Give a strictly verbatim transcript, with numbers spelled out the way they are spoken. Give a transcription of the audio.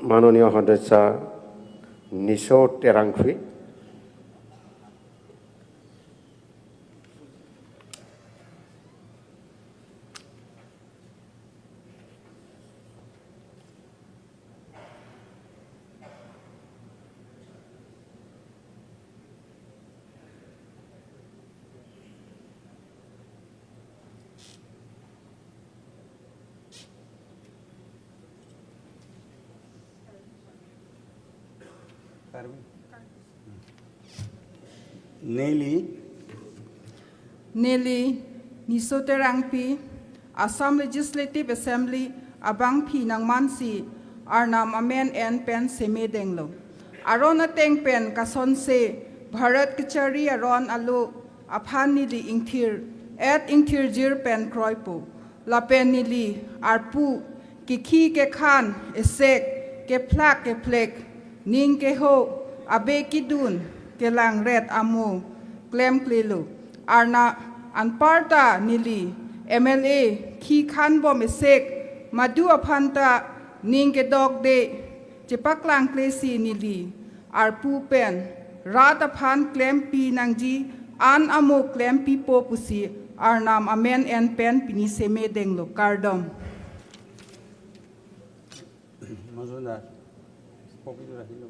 মাননীয় সদস্য নিশো টেৰাংফি। Neli, neli Niso Terangpi, Assam Legislative Assembly abangphi nangmansi Arnam amen en pen semedenglo. Aron ateng pen kasonse Bharat kachari aron alo aphan neli ingthir et ingthirjir pen kroipo. Lapen neli arpu kekhi kekhan, esek, kephlak kephlek, ning keho, abe kidun, kelangret amo klemklelo. Arnam anparta neli M L A khi khanbom esek madu aphanta ning kedokde chepaklangklesi neli arpu pen rat aphan klempi nangji an amo klempipo pusi Arnam amen en pen pini semedenglo, kardom. Majumdar, copy tu rakhilo.